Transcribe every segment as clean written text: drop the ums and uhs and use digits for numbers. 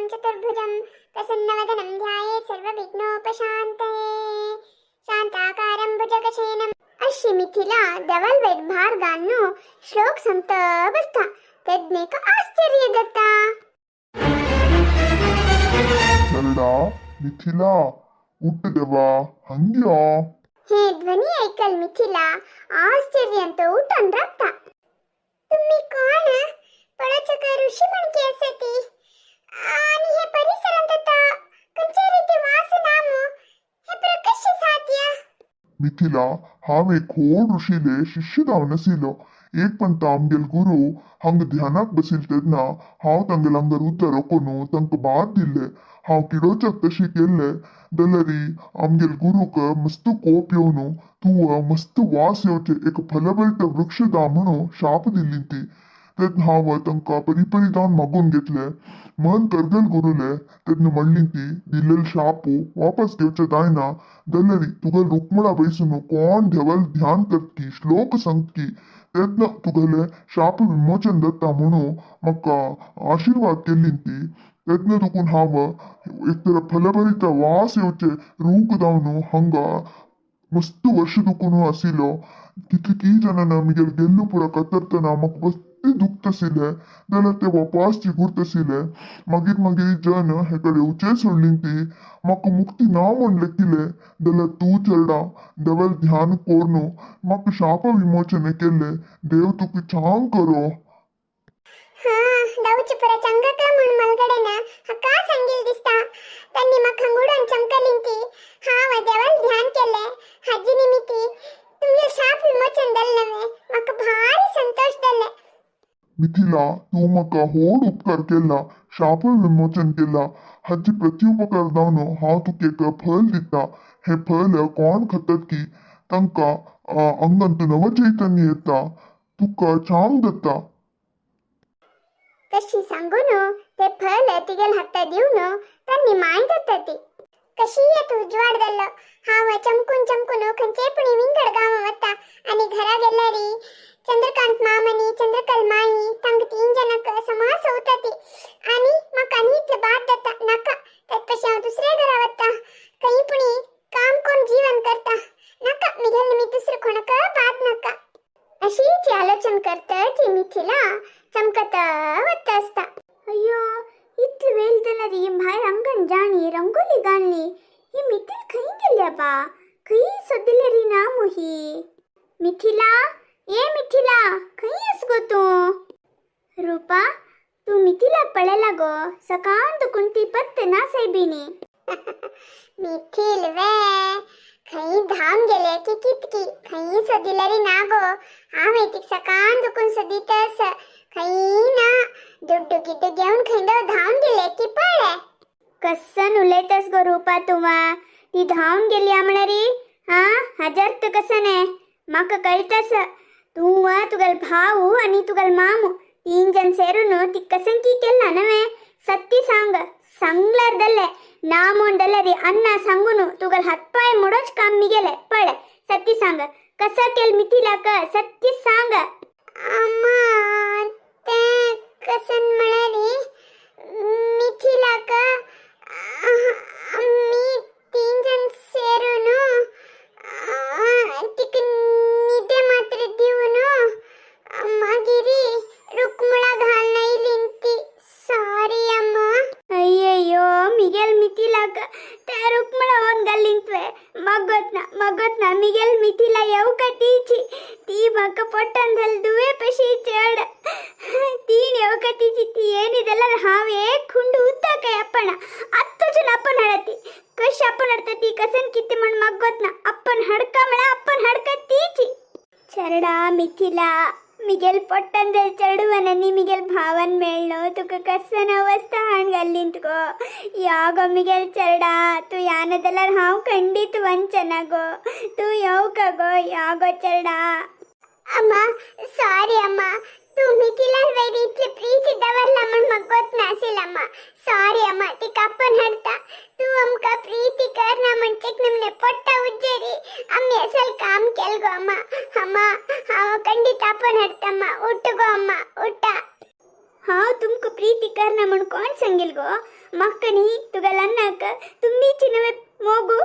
ಶಶಿವರ್ಣಂ ಚತುರ್ಭುಜಂ ಪ್ರಸನ್ನವದನಂ ಧ್ಯಾಯೇತ್ ಸರ್ವವಿಘ್ನೋಪಶಾಂತಯೇ. ಶಾಂತಾಕಾರಂ ಭುಜಗಶಯನಂ. अशी मिथिला देवाल वयर भार घालून श्लोक सांगता बसता तेन्ना आश्चर्य जाता. चरडा, मिथिला, उठ देवा, हंग्यो. हे ध्वनी ऐकल मिथिला आश्चर्यांत उठून राबता. तुम्ही कोण? पळोवचक ऋषी म्हणके आसा ती आणि हे परिसरांत आता खंयचे रीती वास ना मू, हे कशें साध्य? मिथिला, हांव एक व्हड ऋषीले शिष्य जावन आशिल्लो. एक पंत आमगेल गुरु हांगा ध्यानाक बसील तेन्ना हांव तांगेले हांगा उदक रोखून तांकां भात दिल्ले. हांव किडोवच्याक तशें केल्ले जाल्यार आमगेल गुरूक मस्त कोप येवन तूं मस्त वास येवचे एक फलभरीत वृक्ष जा म्हणून शाप दिल्ली ती. तेन्ना हांव तांकां परी परी जावन मागून घेतले. मन करगल गुरुले. तेन्ना म्हणली ती, दिल्लेले शाप वापस घेवचे जायना जाल्यार तुगेले रुक्मणा बैसून कोण देवाल ध्यान करतकी, श्लोक सांगतकी, तेन्ना तुगेले शाप विमोचन जाता म्हणून म्हाका आशिर्वाद केल्ली ती. तेन्ना दुखून हांव एक तर फलभरीत वास येवचे रूख जावन हांगा मस्त वर्ष दुखून आशिल्लो. कितलीं जाणां मिगेल गेल्लो पुरा कतरतना म्हाका बस्ती दुखत आशिल्लें, जाल्यार ते वापस चिगुरत आशिल्ले. मागीर मागीर जन हेकडे येवचें सोडली ती. म्हाका मुक्ती ना म्हण लेखिल्लें, जाल्यार तूं चेरडा देवाल ध्यान करून म्हाका शाप विमोचन केल्लें. देव तुका छान करो. हा दाऊची पुरा चंगक म्हूण मलगडेन हाका सांगील दिसता. त्यांनी म्हाका उडोवन चमकलीन ती. हांव देवाल ध्यान केलें, हाजी निमित्ती तुमगे शाप विमोचन जालें नव्हे. म्हाका भारी संतोष जालें. मिथिला, तूं म्हाका व्हड उपकार केला, शाप विमोचन केला. हाची प्रत्युपकार जावन हांव तुका एक फल दिता. हें फल कोण खातात की तांकां आंगांत नवचैतन्य येता, तुका छान जाता. तशी सांगून ते फल तिगेल हाता दिवन त्यांनी माय जाता ती. कशी येत उजवाड जाल्लो. हांव चमकून चमकून खंयचे पुणी विंगड गांवां वता आनी घरा गेल्यारी चंद्रकांत माम आनी चंद्रकल माई तांकां तीन जाणांक समा सवता ती आनी म्हाका आनी इतलें बाद जाता. नाका, त्यात पशी हांव दुसऱ्या घरा वता, खंय पुणी काम कोण जीवन करता. नाका, मिगेल निमित्त दुसरं कोणाक बाद नाका. अशीच आलोचन करता ती मिथिला चमकत वता आसता. अय्यो, इतले वेळ जाल्यार ही भायर अंगण जाणी रंगोली घालली. ही मिथिल खंय गेल्या बा? खंय सोदिल्यारी ना मु ही. मिथिला, ए मिथिला, खंय आस गो तूं? रूपा, तूं मिथिलाक पळयला गो? सकाळ दुखून ती पत्त ना सायबिणी. मिथिल वे खंय धांवन गेले की कितकी, खंय सोदिल्यारी ना गो. हांव तिका सकाळ दुखून सोदीत आस, खंय ना. दुड्डू गिड्डू घेवन खंय धांवन गेले की पळय. कसन उलयतस गो रूपा तुवा? ती धांवन गेली म्हणारी हा हजार कसन आहे म्हाका कळतस. तूं वा तुगेल भाऊ आनी तुगेल मामू तीन जण सेरून ती कसन की केला नव्हे? सत्य सांग. सांगल्यार दल्ले ना म्हूण दल्ले अण्णा सांगून तुगेल हातपाय मोडोच काम मिगेले. पळे, सत्य सांग, कसं केल मिथिलाक? सत्य सांग. अम्मा, तें कसन म्हळ्यार मिथिलाक आमी तीन जण सेरून तिका न्हिदे मात्र दिवन मागीर रुकमुळा घालून आयली ती. सॉरी अम्मा. अय्यಯ್ಯೋ, ಮಿಗೆಲ್ ಮಿಥಿಲಾಕ त्या रुक्मಳ होऊन घालीन तुवें. मगत ना, मगत ना. मिगेल मिथिला येवका तीची ती म्हाका पोटान जाल दुवे पशी चड. तीन येवका तीची ती येनी जाल्यार हांव एक खुंड उदक काय आपण आत्ताच्यान आपण हाडती. कशी आपण हाडता ती, कसन कितें म्हण मगत ना. आपण हडका म्हळ्यार आपण हडका तीची. चरडा मिथिला, मिगेल पोट्टान जाल चेडवान मिगेल भावान मेळ्ळो. तुका कसन अवस्था हाण घाल्ली तुका या गो मिगेल चेरडा. तूं याना जाल्यार हांव खंडीत वंचना गो. तूं येवका गो, या गो चेरडा. अम्मा, सॉरी अम्मा. तूं मिथिलार वयर इतली प्रीती दवरला म्हण म्हाका गोत नाशिल्लें अम्मा. सॉरी अम्मा. तिका आपोवन हाडटा. तूं आमकां प्रीती करना म्हणचेक निमणे पोट्टा उज्जेरी आमी असल काम केल गो अम्मा. अम्मा, हांव खंडीत आपोवन हाडटा अम्मा. उठ गो अम्मा, उठा. हांव तुमकां प्रीती करना म्हूण कोण सांगील गो? म्हाका न्ही तुगा लन्नाक तुमीची नवे मोगू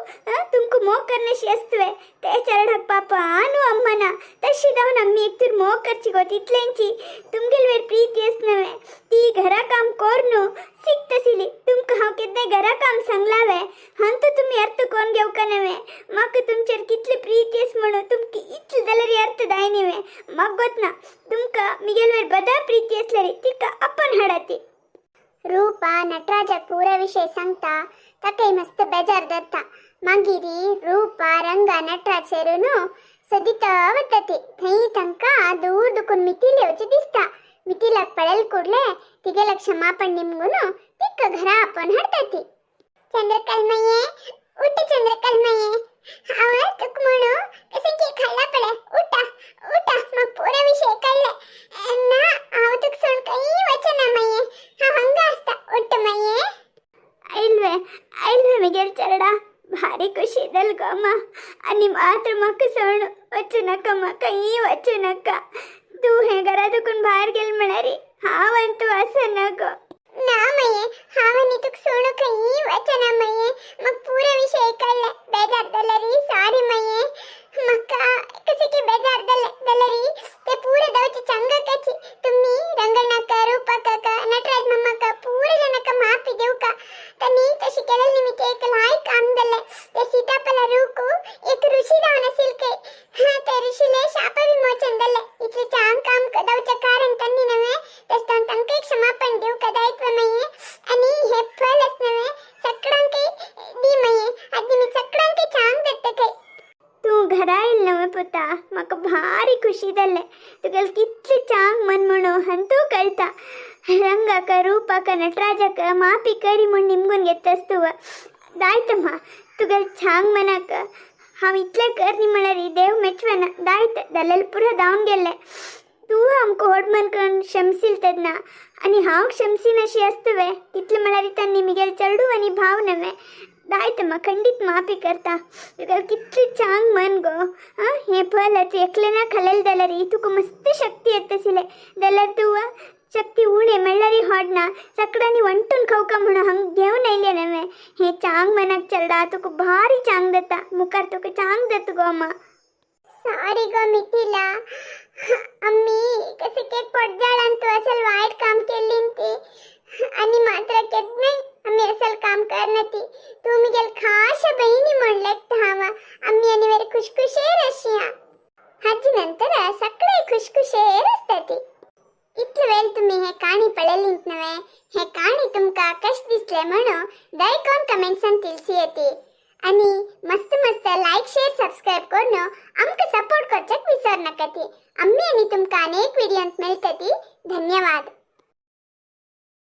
तुमकां मोग करनाशी आसतवे ते चरडाक पापा न्हू अम्मना तशी जावन आमी एक तर मोग करची गो तितलेंची तुमगेल वेर प्रीती आस नवे. ती घरा काम कर न्हू शिकतशिली. तुमकां हांव केन्नाय घरा काम सांगलावे हंतू तुमी अर्थ कोण घेवका नवे. म्हाका तुमचेर कितली प्रीती आस म्हणून तुमकां इतले जाल्यार अर्थ जाय न्ही. म्हाका गोत ना तुमकां मिगेल वेर बदा प्रीती आसल्यार तिका आपण हाडाती. रूपा नटराजाक पूरा विशय सांगता. ताकाय मस्त बेजार जाता. मागीर रूपा रंगा नटराज सेरून सदित वता. थंय तांकां दूर दुखून मिथिल येवचें दिसता. मिथिलाक पळयले कुडले तिगेल्या क्षमापण निमगून तिका घरा आपोवन हाडटा ती. चंद्रकलमये उठ, चंद्रकलमये, हांव तुका म्हणू कशें की खाल्ला पळय. उठा उठा, म्हाका पुरो विशय कळ्ळें ना. हांव तुका सोडून खंय वचना मये, हांव हांगा आसता. उठ मये. आयल्वे आयल्वे मिगेल चरडा, भारी खुशी जाल गो अम्मा. आनी मात्र म्हाका सोड वचूं नाका, म्हाका खंय वचूं नाका. तूं हें घरा दुखून भायर गेल म्हळ्यार हांव आनी तूं आसना गो. ना मये, हांव आनी तुका सोडून खंय वचना मये. म्हाका पुरो विशय कळ्ळें. बेजार जाल्यार सॉरी मये, म्हाका कशें की बेजार जालें. जाल्यार ते पुरो जावचे चंग कची तुमी रंगणाक, रूपाक, नटराज मामाक, पुरो जाणाक माफी दिवका. तांणी तशें केलें निमित्त एक लायक काम जालें. ते सीताफला रूख एक ऋषी जावन आशिल्ले खंय. हा, ते ऋषीले शाप विमोचन जालें. इतलें चांग काम जावचें कारण तांणी नव्हे. तशें तांकां क्षमापण दिवका दायित्व मये. आनी हे फल आस नव्हे सगळ्यांकय दी मये. आनी सगळ्यांकय चांग जाता खंय. तूं घरा आयल नवे पुता, म्हाका भारी खुशी जालें. तुगेलें कितलें चांग मन म्हणून हंतू कळटा. रंगाक, रूपाक, नटराजाक माफी करी म्हूण निमगून घेतास तूं. दायतम्मा तुगेलें छांग मनाक. हांव इतलें कर न्ही म्हळ्यार देव मेचवेना. दायत जाल्यार पुरो जावन गेलें. तूं आमकां व्हड मन करून क्षमशील तेन्ना आनी हांव क्षमसीन अशी आसतवे. कितलें म्हळ्यार तांणी मिगेल चेडूं आनी भाव नवे. दायतम्मा, खंडीत माफी करता. तुगेलें कितलें चांग मन गो. आं, हें फल आतां एकलें ना खालेलें जाल्यार तुका मस्त शक्ती येता आशिल्लें. जाल्यार तूं शक्ती उणें म्हणल्यार हाडना सगळ्यांनी वांटून खावका म्हणून हांगा घेवन आयलें नवें. हें चांग मनाक चेडा, तुका भारी चांग जाता. मुखार तुका चांग जाता गो अम्मा. सॉरी गो मिथिला, आम्ही कसे केक पोटजाळान तू असल वाईट काम केली ती आणि मात्र केन्नाय आम्ही असल काम करना ती. तू मिगेल खास बहिणी म्हण लेखता हांव. आम्ही आनी वेरी खुशखुशेर अशी. हाजी नंतर सगळे खुशखुशेर असता ती. इतले वेळ तुम्ही हे काणी पळयलींत नव्हे. हे काणी तुमकां कशें दिसलें म्हणून दयकोन कमेंट्सान तिलसी येते. आणि मस्त मस्त लाईक, शेअर, सबस्क्राईब करून आमकां सपोर्ट करच्याक विसर नाका ती. आम्ही आणि तुमकां अनेक व्हिडिओंत मेळटली. धन्यवाद.